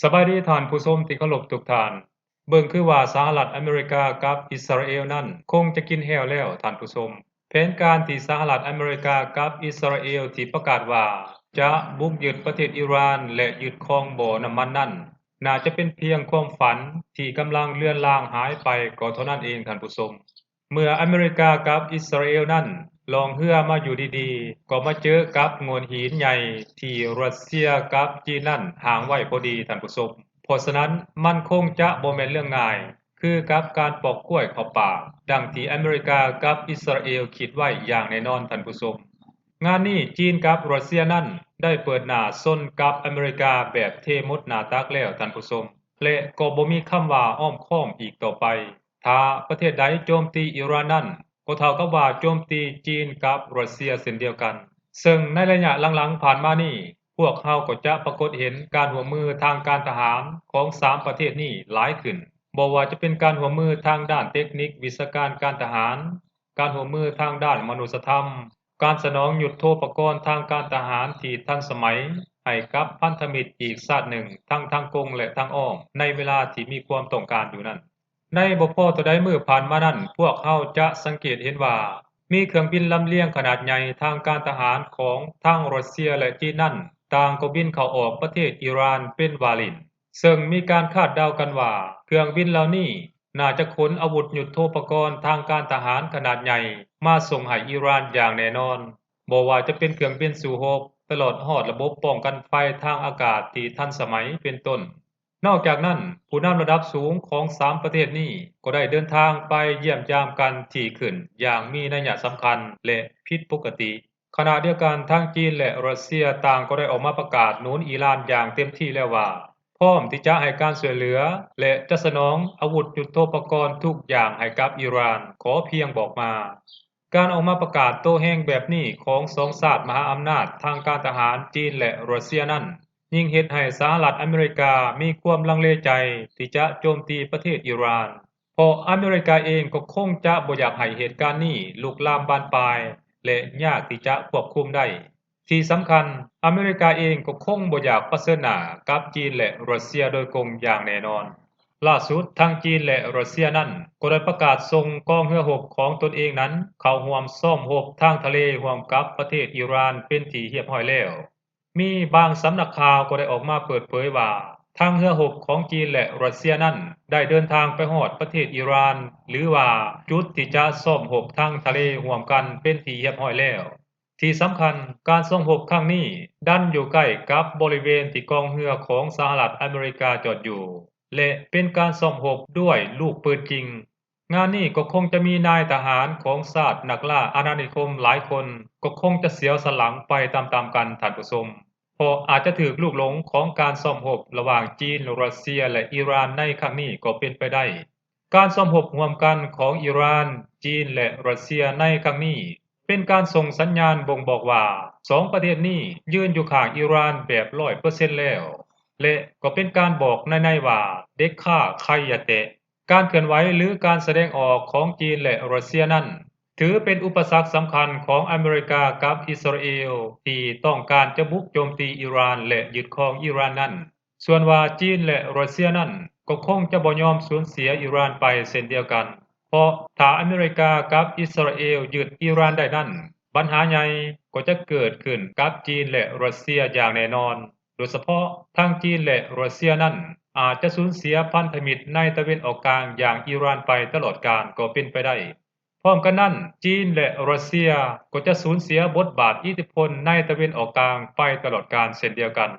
ສະບາຍດີທ່ານຜູ້ຊົມທີ່ເຄົາລົບທຸກທ່ານ. ເບິ່ງຄືວ່າສະຫະລັດອາເມລິກາກັບອິດສະຣາເອວນັ້ນຄົງຈະກິນແຫ້ວແລ້ວທ່ານຜູ້ຊົມ. ແຜນການທີ່ສະຫະລັດອາເມລິກາກັບອິດສະຣາເອວທີ່ປະກາດວ່າຈະບຸກຍຶດປະເທດອີຣານ ແລະ ຍຶດຄອງບໍ່ນ້ຳມັນນັ້ນ ໜ້າຈະເປັນພຽງຄວາມຝັນທີ່ກຳລັງເລືອນລາງຫາຍໄປກໍເທົ່ານັ້ນເອງທ່ານຜູ້ຊົມ. ເມື່ອອາເມລິກາກັບອິດສະຣາເອວນັ້ນລ່ອງເຮືອມາຢູ່ດີໆ ກໍມາເຈີກັບໂງ່ນຫີນໃຫຍ່ທີ່ຣັດເຊຍກັບຈີນນັ້ນຫາງໄວ້ພໍດີທ່ານຜູ້ຊົມ. ເພາະສະນັ້ນມັນຄົງຈະບໍ່ແມ່ນເລື່ອງງ່າຍ ຄືກັບການປອກກ້ວຍເຂົ້າປາກ ດັ່ງທີ່ອາເມລິກາກັບອິດສະຣາເອວຄິດໄວ້ຢ່າງແນ່ນອນທ່ານຜູ້ຊົມ. ງານນີ້ຈີນກັບຣັດເຊຍນັ້ນໄດ້ເປີດໜ້າຊົນກັບອາເມລິກາແບບເທໝົດໜ້າຕັກແລ້ວທ່ານຜູ້ຊົມ ແລະ ກໍບໍ່ມີຄຳວ່າອ້ອມຄ້ອມອີກຕໍ່ໄປ. ຖ້າປະເທດໃດໂຈມຕີອີຣານນັ້ນ ກໍເທົ່າກັບວ່າໂຈມຕີຈີນກັບຣັດເຊຍເຊັ່ນດຽວກັນ. ເຊິ່ງໃນໄລຍະຫຼັງໆຜ່ານມານີ້ ພວກເຮົາກໍຈະປາກົດເຫັນການຮ່ວມມືທາງການທະຫານຂອງສາມປະເທດນີ້ຫຼາຍຂຶ້ນ, ບໍ່ວ່າຈະເປັນການຮ່ວມມືທາງດ້ານເຕັກນິກ, ວິຊາການ, ການທະຫານ, ການຮ່ວມມືທາງດ້ານມະນຸດສະທຳ, ການສະໜອງຍຸດໂທປະກອນທາງການທະຫານທີ່ທັນສະໄໝໃຫ້ກັບພັນທະມິດອີກຊາດໜຶ່ງ ທັງທາງກົງ ແລະ ທາງອ້ອມ ໃນເວລາທີ່ມີຄວາມຕ້ອງການຢູ່ນັ້ນ. ໃນບໍ່ພໍເທົ່າໃດມື້ຜ່ານມານັ້ນ, ພວກເຮົາຈະສັງເກດເຫັນວ່າ ມີເຄື່ອງບິນລຳລຽງຂະໜາດໃຫຍ່ທາງການທະຫານຂອງທັງຣັດເຊຍ ແລະ ຈີນນັ້ນ ຕ່າງກໍບິນເຂົ້າອອກປະເທດອີຣານເປັນວາຫຼິ້ນ, ເຊິ່ງມີການຄາດເດົາກັນວ່າ ເຄື່ອງບິນເຫຼົ່ານີ້ໜ້າຈະຂົນອາວຸດຍຸດໂທປະກອນທາງການທະຫານຂະໜາດໃຫຍ່ມາສົ່ງໃຫ້ອີຣານຢ່າງແນ່ນອນ, ບໍ່ວ່າຈະເປັນເຄື່ອງບິນສູ້ຮົບ ຕະຫຼອດຮອດລະບົບປ້ອງກັນໄຟທາງອາກາດທີ່ທັນສະໄໝເປັນຕົ້ນ. ນອກຈາກນັ້ນ, ຜູ້ນຳລະດັບສູງຂອງສາມປະເທດນີ້ກໍໄດ້ເດີນທາງໄປຢ້ຽມຢາມກັນທີ່ຂຶ້ນຢ່າງມີໄນຍະສຳຄັນ ແລະ ຜິດປົກກະຕິ. ຂະນະດຽວກັນ, ທັງຈີນ ແລະ ຣັດເຊຍຕ່າງກໍໄດ້ອອກມາປະກາດໜູນອີຣານຢ່າງເຕັມທີ່ແລ້ວວ່າ ພ້ອມທີ່ຈະໃຫ້ການຊ່ວຍເຫຼືອ ແລະ ຈະສະໜອງອາວຸດຍຸດໂທປະກອນທຸກຢ່າງໃຫ້ກັບອີຣານ, ຂໍພຽງບອກມາ. ການອອກມາປະກາດໂຕ້ແຮງແບບນີ້ຂອງສອງຊາດມະຫາອຳນາດທາງການທະຫານຈີນ ແລະ ຣັດເຊຍນັ້ນ ຍິ່ງເຮັດໃຫ້ສະຫະລັດອາເມລິກາມີຄວາມລັງເລໃຈທີ່ຈະໂຈມຕີປະເທດອີຣານ, ເພາະອາເມລິກາເອງກໍຄົງຈະບໍ່ຢາກໃຫ້ເຫດການນີ້ລຸກລາມບານປາຍ ແລະ ຍາກທີ່ຈະຄວບຄຸມໄດ້. ທີ່ສຳຄັນ, ອາເມລິກາເອງກໍຄົງບໍ່ຢາກປະເຊີນໜ້າກັບຈີນ ແລະ ຣັດເຊຍໂດຍກົງຢ່າງແນ່ນອນ. ລ່າສຸດ, ທັງຈີນ ແລະ ຣັດເຊຍນັ້ນກໍໄດ້ປະກາດສົ່ງກອງເຮືອຮົບຂອງຕົນເອງນັ້ນເຂົ້າຮ່ວມຊ້ອມຮົບທາງທະເລຮ່ວມກັບປະເທດອີຣານເປັນທີ່ຮຽບຮ້ອຍແລ້ວ. ມີບາງສຳນັກຂ່າວກໍໄດ້ອອກມາເປີດເຜີຍວ່າ ທັງເຮືອຮົບຂອງຈີນ ແລະ ຣັດເຊຍນັ້ນໄດ້ເດີນທາງໄປຮອດປະເທດອີຣານ ຫຼືວ່າຈຸດທີ່ຈະຊ້ອມຮົບທາງທະເລຮ່ວມກັນເປັນທີ່ຮຽບຮ້ອຍແລ້ວ. ທີ່ສຳຄັນ, ການຊ້ອມຮົບຄັ້ງນີ້ດັນຢູ່ໃກ້ກັບບໍລິເວນທີ່ກອງເຮືອຂອງສະຫະລັດອາເມລິກາຈອດຢູ່ ແລະ ເປັນການຊ້ອມຮົບດ້ວຍລູກປືນຈິງ. ງານນີ້ກໍຄົງຈະມີນາຍທະຫານຂອງຊາດນັກລ່າອານານິຄົມຫຼາຍຄົນ ກໍຄົງຈະສຽວສັນຫຼັງໄປຕາມໆກັນທ່ານຜູ້ຊົມ, ເພາະອາດຈະຖືກລູກຫຼົງຂອງການຊ້ອມຮົບລະຫວ່າງຈີນ, ຣັດເຊຍ ແລະ ອີຣານໃນຄັ້ງນີ້ກໍເປັນໄປໄດ້. ການຊ້ອມຮົບຮ່ວມກັນຂອງອີຣານ, ຈີນ ແລະ ຣັດເຊຍໃນຄັ້ງນີ້ ເປັນການສົ່ງສັນຍານບົ່ງບອກວ່າ ສອງປະເທດນີ້ຢືນຢູ່ຂ້າງອີຣານແບບຮ້ອຍເປີເຊັນແລ້ວ ແລະ ກໍເປັນການບອກໃນໆວ່າ ເດັດຂາດ ໃຄຢ່າແຕະ. ການເຄື່ອນໄຫວ ຫຼື ການສະແດງອອກຂອງຈີນ ແລະ ຣັດເຊຍນັ້ນ ຖືເປັນອຸປະສັກສຳຄັນຂອງອາເມລິກາກັບອິດສະຣາເອວ ທີ່ຕ້ອງການຈະບຸກໂຈມຕີອີຣານ ແລະ ຍຶດຄອງອີຣານນັ້ນ. ສ່ວນວ່າຈີນ ແລະ ຣັດເຊຍນັ້ນ ກໍຄົງຈະບໍ່ຍອມສູນເສຍອີຣານໄປເຊັ່ນດຽວກັນ, ເພາະຖ້າອາເມລິກາກັບອິດສະຣາເອວຍຶດອີຣານໄດ້ນັ້ນ, ບັນຫາໃຫຍ່ກໍຈະເກີດຂຶ້ນກັບຈີນ ແລະ ຣັດເຊຍຢ່າງແນ່ນອນ, ໂດຍສະເພາະທັງຈີນ ແລະ ຣັດເຊຍນັ້ນ ອາດຈະສູນເສຍພັນທະມິດໃນຕາເວັນອອກກາງຢ່າງອີຣານໄປຕະຫຼອດການກໍເປັນໄປໄດ້. ພ້ອມກັນນັ້ນ, ຈີນ ແລະ ຣັດເຊຍກໍຈະສູນເສຍບົດບາດອິດທິພົນໃນຕາເວັນອອກກາງໄປຕະຫຼອດການເຊັ່ນດຽວກັນ.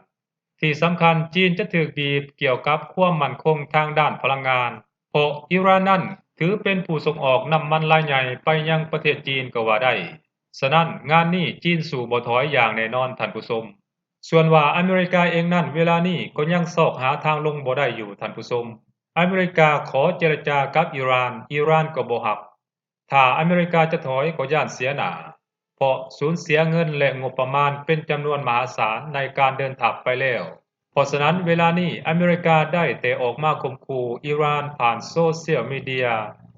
ທີ່ສຳຄັນ, ຈີນຈະຖືກບີບກ່ຽວກັບຄວາມໝັ້ນຄົງທາງດ້ານພະລັງງານ, ເພາະອີຣານນັ້ນຖືເປັນຜູ້ສົ່ງອອກນ້ຳມັນລາຍໃຫຍ່ໄປຍັງປະເທດຈີນກໍວ່າໄດ້. ສະນັ້ນ, ງານນີ້ຈີນສູ້ບໍ່ຖອຍຢ່າງແນ່ນອນທ່ານຜູ້ຊົມ. ສ່ວນວ່າອາເມລິກາເອງນັ້ນ ເວລານີ້ກໍຍັງຊອກຫາທາງລົງບໍ່ໄດ້ຢູ່ທ່ານຜູ້ຊົມ. ອາເມລິກາຂໍເຈລະຈາກັບອີຣານ, ອີຣານກໍບໍ່ຮັບ. ຖ້າອາເມລິກາຈະຖອຍກໍຢ້ານເສຍໜ້າ, ເພາະສູນເສຍເງິນ ແລະ ງົບປະມານເປັນຈຳນວນມະຫາສານໃນການເດີນທັບໄປແລ້ວ. ເພາະສະນັ້ນ, ເວລານີ້ອາເມລິກາໄດ້ແຕ່ອອກມາຂົ່ມຂູ່ອີຣານຜ່ານໂຊຊຽວມີເດຍ,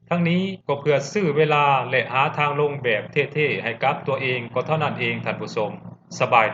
ທັງນີ້ກໍເພື່ອຊື້ເວລາ ແລະ ຫາທາງລົງແບບເທ່ໆໃຫ້ກັບຕົວເອງກໍເທົ່ານັ້ນເອງທ່ານຜູ້ຊົມ. ສະບາຍດີ.